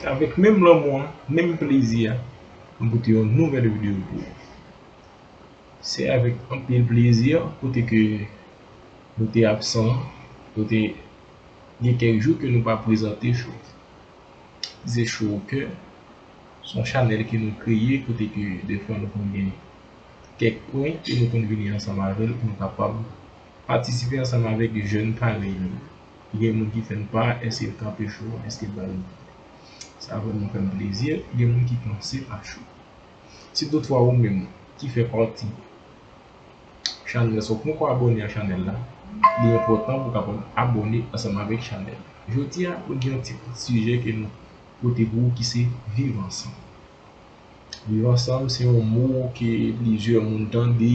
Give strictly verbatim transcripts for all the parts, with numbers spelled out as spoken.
Avèk menm lanmou an, menm plezi a, m pote yon nouvèl videyo pou ou. Se avèk anpil plezi kote ke nou te absan, nou te gen kèk jou ke nou pa prezante Cho. Se Cho Kè, se yon chanèl ke nou kreye kote ke defwa nou konn gen kèk pwen ke nou konn vini ansanm avè l pou nou kapab patisipe ansanm avèk jèn parèy nou. Gen moun ki fè n pa, èske l kanpe Cho, èske l ba l. Sa vrèman fè m plezi. Gen moun ki panse pa Cho. Si toutfwa ou menm ki fè pati chanèl sa, ou poko abòne a chanèl la, li enpòtan pou w kapab abòne ansanm avèk chanèl la. Jodi a, nou gen yon ti sijè ke nou pote pou ou ki se viv ansanm. Viv ansanm se yon mo ke plizyè moun tande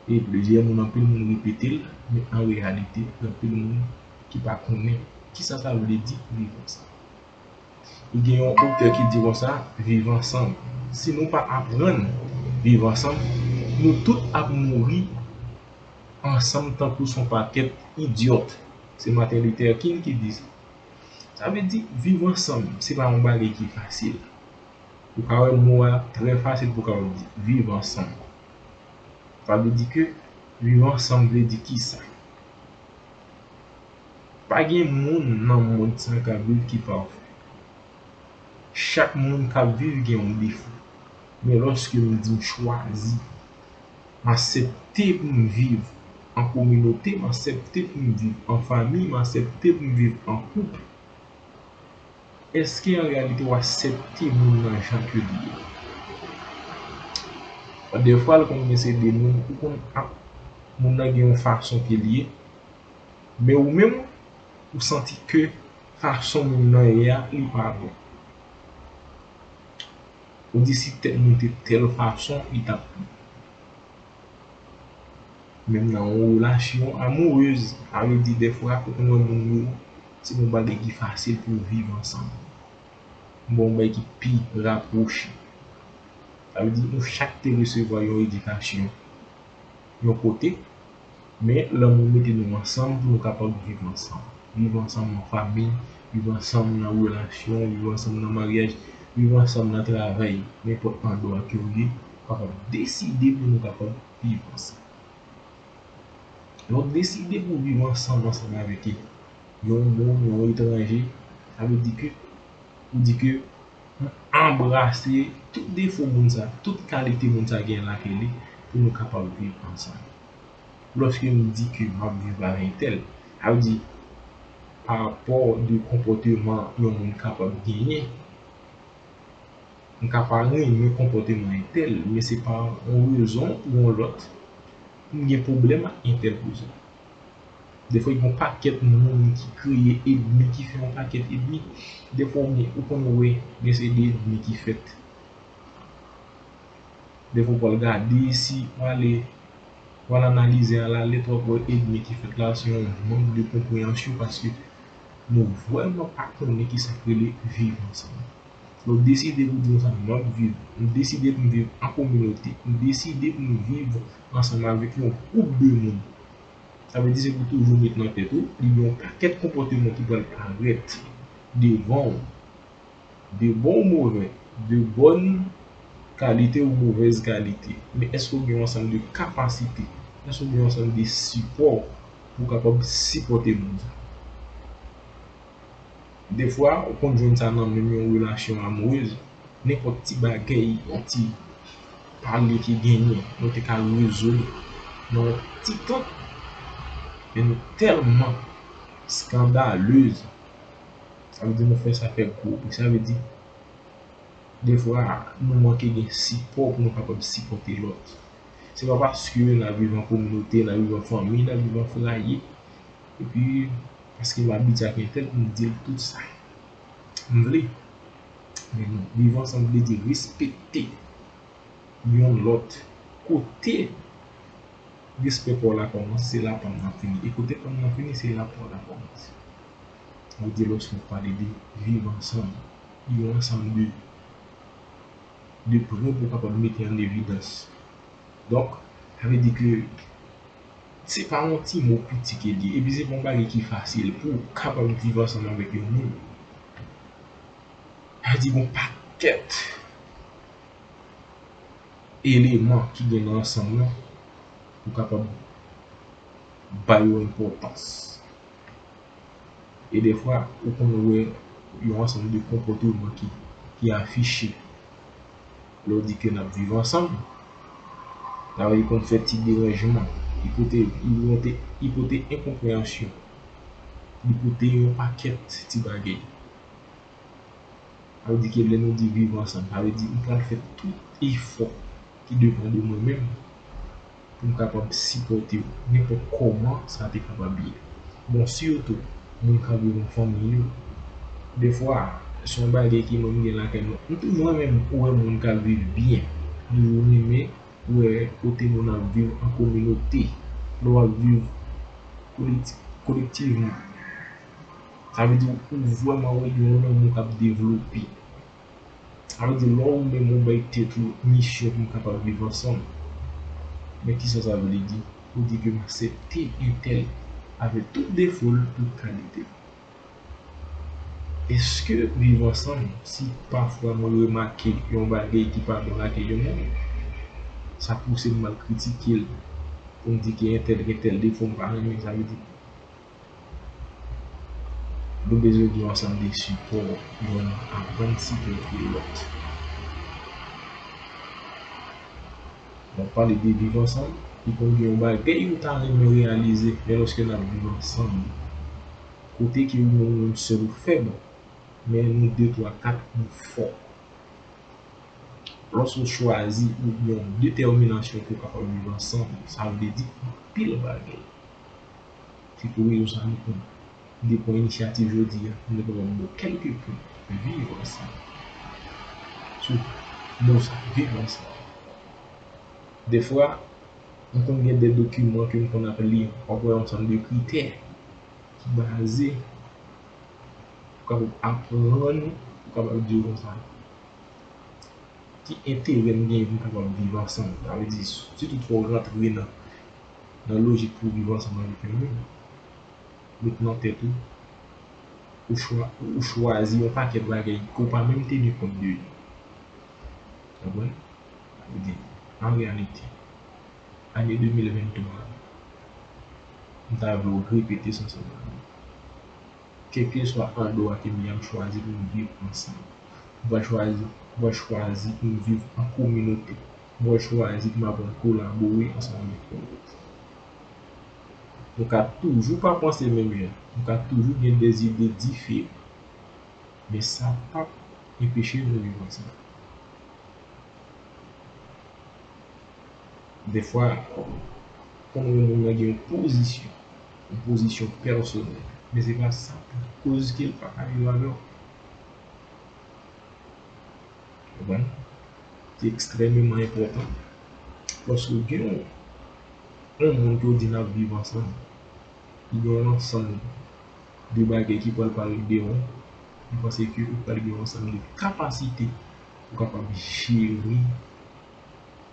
e plizyè moun, anpil moun repete l, men an reyalite, gen anpil moun ki pa konnen kisa sa vle di viv ansanm. Li gen yon otè ki di konsa, viv ansanm. Si nou pa aprann viv ansanm, nou tout ap mouri ansanm tankou s on pakèt idyòt. Se Martin Luther King ki di sa. Sa vle di, viv ansanm, se pa yon bagay ki fasil. Ou ka wè mo a trè fasil pou w kapab di, viv ansanm. Sa vle di ke viv ansanm vle di kisa? Pa gen moun nan mond sa k ap viv ki pafè. Chak moun k ap viv gen yon defo. Men lòske m di m chwazi, m aksepte pou m viv an kominote, m aksepte pou m viv an fanmi, m aksepte pou m viv an koup, èske an reyalite w aksepte moun nan jan ke li ye? Dèfwa, l konn gen se de moun, ou konn ap, moun nan gen yon fason ke li ye, men ou menm, ou santi ke fason moun nan ye a, li pa bon. Ou di si tèl moun te tèl fason, li t ap bon. Menm nan yon relasyon amourez, sa vle di dèfwa ou konn wè moun yo, se pa yon bagay ki fasil pou w viv ansanm. Bon, yon bagay ki pi rapwoche. Sa vle di nou chak te resevwa yon edikasyon yon kote, men lanmou mete nou ansanm pou nou kapab viv ansanm. Viv ansanm nan fanmi, viv ansanm nan relasyon, viv ansanm nan maryaj, viv ansanm nan travay, nenpòt andwa ke w ye, w kapab deside pou nou kapab viv ansanm. Lè w deside pou w viv ansanm, ansanm avèk yon moun, yon etranje, sa vle di ke ou di ke ou anbrase tout defo moun sa, tout kalite moun sa gen lakay li pou nou kapab viv ansanm. Lòske m di ke m ap viv ak entèl, sa vle di pa rapò de konpòteman yon moun kapab genyen. M ka pa renmen konpòteman entèl, men se pa yon rezon ou yon lòt pou m gen pwoblèm ak entèl kouzin. Dèfwa, gen yon pakèt moun ki kreye ènmi, ki fè yon pakèt ènmi. Dèfwa, ou gen, ou konn wè, gen se de ènmi ki fèt. Dèfwa, ou pral gade, si ou ale, ou al analize a la lèt, w ap wè ènmi ki fèt la, se yon mank de konpreyansyon, paske nou vrèman pa konnen kisa k rele viv ansanm. Lè w deside pou di konsa, m ap viv, m deside pou m viv an kominote, m deside pou m viv ansanm avèk yon gwoup de moun. Sa vle di se pou toujou met nan tèt ou, li gen yon pakèt konpòteman ki pral parèt devan w, de bon ou move, de bòn kalite ou movèz kalite. Men èske w gen yon ansanm de kapasite, èske w gen yon ansanm de sipò pou w kapab sipòte moun sa? Defwa, ou konn jwenn sa nan menm yon relasyon amourez, nenpòt ti bagay, yon ti pale ki genyen, nou te ka rezoud nan yon ti tan, men nou tèlman skandalez, sa vle di nou fè sa fè gwo bri, sa vle di, defwa, nou manke gen sipò pou nou kapab sipòte lòt. Se pa paske n ap viv an kominote, n ap viv an fanmi, n ap viv an fraye, epi paske m abitye ak entèl pou m di l tout sa m vle. Men non, viv ansanm vle di respekte youn lòt. Kote respè pa w la kòmanse, se la pa m nan fini. E kote pa m nan fini, se la pa w la kòmanse. Sa vle di lòske w pale de viv ansanm, yon ansanm de, de pwen pou w kapab mete an evidans. Donk, sa vle di ke se pa yon ti mo piti ke l ye, epi se pa yon bagay ki fasil pou w kapab viv ansanm avèk yon moun. Sa vle di gon pakèt eleman ki gen nan ansanm nan pou kapab ba yo enpòtans. E defwa, ou konn wè yon ansanm de konpòteman ki, ki afiche lè w di ke n ap viv ansanm. Sa vle di konn fè ti deranjman, li pote, li pote, li pote enkonpreyansyon, li pote yon pakèt ti bagay. Sa vle di ke lè nou di viv ansanm, sa vle di m pral fè tout efò ki depann de mwen menm pou m kapab sipòte w nenpòt kòman sa te kapab ye. Bon, sitou moun k ap viv an fanmi yo, defwa, se yon bagay ke mwen m gen lakay mwen. M toujou renmen wè moun k ap viv byen. M toujou renmen wè kote moun ap viv an kominote, lè w ap viv kolekti-, kolektivman. Sa vle di ou vrèman wè gen yon lanmou k ap devlope. Sa vle di lè ou menm ou bay tèt ou misyon pou n kapab viv ansanm. Men kisa sa vle di? Ou di ke m aksepte entèl avèk tout defo l, tout kalite l. Èske viv ansanm, si pafwa mwen remake yon bagay ki pa bon lakay yon moun, sa pouse m al kritike l, pou m di ke entèl gen tèl defo m pa renmen, sa vle di nou bezwen gen yon ansanm de sipò, youn aprann sipòte lòt. Lè w pale de viv ansanm, li konn gen yon bagay ou ta renmen reyalize, men lòske n ap viv ansanm, kote ke ou menm, ou menm sèl ou fèb, men nou de, twa, kat, nou fò. Lòske w chwazi ou gen yon detèminasyon pou w kapab viv ansanm, sa vle di anpil bagay. Se pou rezon sa nou pran, nou te pran inisyativ jodi a, pou nou kapab ba w kèlke pwen viv ansanm. Sou mo sa, viv ansanm. Defwa, m konn gen de dokiman ke m konn ap li, w ap wè yon ansanm de kritè ki baze pou kapab aprann ou, pou kapab di w konsa, ki enterè m genyen pou m kapab viv ansanm? Sa vle di, si toutfwa w rantre nan, nan lojik pou w viv ansanm avèk yon moun, met nan tèt ou, ou chwa-, ou chwazi yon pakèt bagay ke w pa menm teni kont de li. Konprann? Sa vle di, an reyalite, ane de mil venntwa a, m ta vle w repete sa ansanm avè m. Kèlkeswa andwa ke m ye a, m chwazi pou m viv ansanm. M pral chwazi, m pral chwazi pou m viv an kominote. M pral chwazi pou m aprann kolabore ansanm avèk yon lòt. Nou ka toujou pa panse menm jan. Nou ka toujou gen de zide diferan. Men sa p ap anpeche nou viv ansanm. Defwa, konn wè moun nan gen yon pozisyon, yon pozisyon pèsonèl, men se pa sa pou koz ke l pa ka viv avè w. Konprann? Se ekstrèmeman enpòtan. Paske gen yon, yon moun ke w di n ap viv ansanm, li gen yon ansanm de bagay ki pral parèt deyò, m panse ke ou pral gen yon ansanm de kapasite pou kapab jere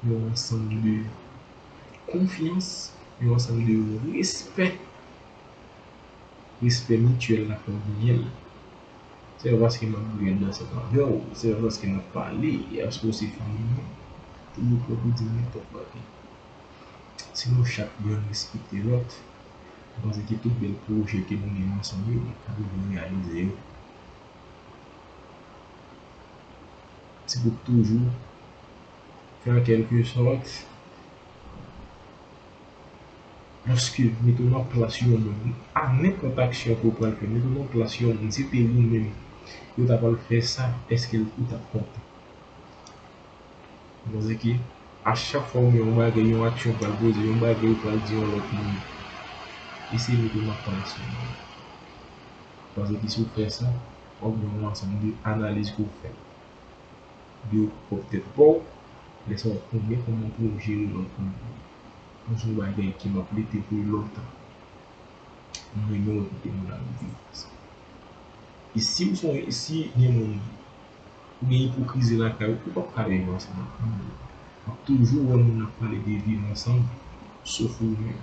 yon ansanm de konfyans, yon ansanm de respè, respè mityèl la fò genyen l. Se pa paske m ap bwè dans ansanm avè w, se pa paske n ap pale, e paske w se fanmi mwen, pou nou pran pou di nenpòt bagay. Si nou chak youn respekte lòt, m panse ke tout bèl pwojè ke nou gen ansanm yo, n ap rive reyalize yo. Se pou toujou fè an kèlke sòt, paske mete w nan plas yon moun, a nenpòt aksyon ke w pral fè, mete w nan plas yon moun, si te ou menm, yo ta pral fè sa, èske ou t ap kontan? Paske a chak fwa w gen yon bagay, yon aksyon pral poze, yon bagay ou pral di yon lòt moun, eseye mete w nan plas moun. Paske si w fè sa, w ap gen yon ansanm de analiz ke w fè de pwòp tèt pa w, lè sa w ap konnen kòman pou w jere lòt moun. Mwen se yon bagay ke m ap lite pou lontan. M renmen wè kote moun ap viv ansanm. E si w se yon, si gen moun, ou gen ipokrizi lakay ou, ou p ap ka viv ansanm ak moun. W ap toujou wè moun ap pale de viv ansanm, sof ou menm.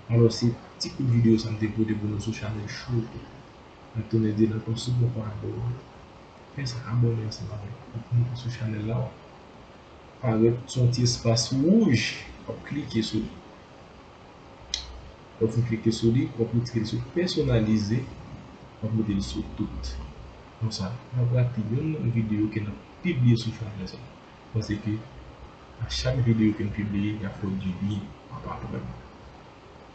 Alò, se ti kout videyo sa m te pote pou nou sou chanèl Show. N ap tounen di n ankò sou bon pa abòne. Fè sa, abòne ansanm avèk nou sou chanèl la. W ap parèt sou yon ti espas wouj, w ap klike sou li. Lè w fin klike sou li, w ap retire l sou pèsonalize, w ap mete l sou tout. Konsa, w ap rate youn nan videyo ke n ap pibliye sou chanèl sa. Paske a chak videyo ke n pibliye, y ap fè w dibyen, w ap aprann.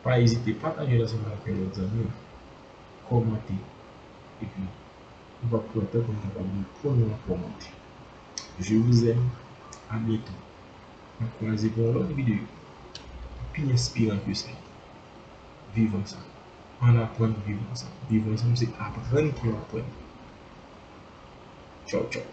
Pa ezite pataje l ansanm avèk yon lòt zanmi w. Kòmante. Epi, nou va pran tan pou nou kapab reponn nan kòmantè. Je vous aime. À bientôt. N ap kwaze pou yon lòt videyo pi enspiran ke sa. Viv ansanm. Ann aprann viv ansanm. Viv ansanm se aprann pou aprann. Tchaw, tchaw.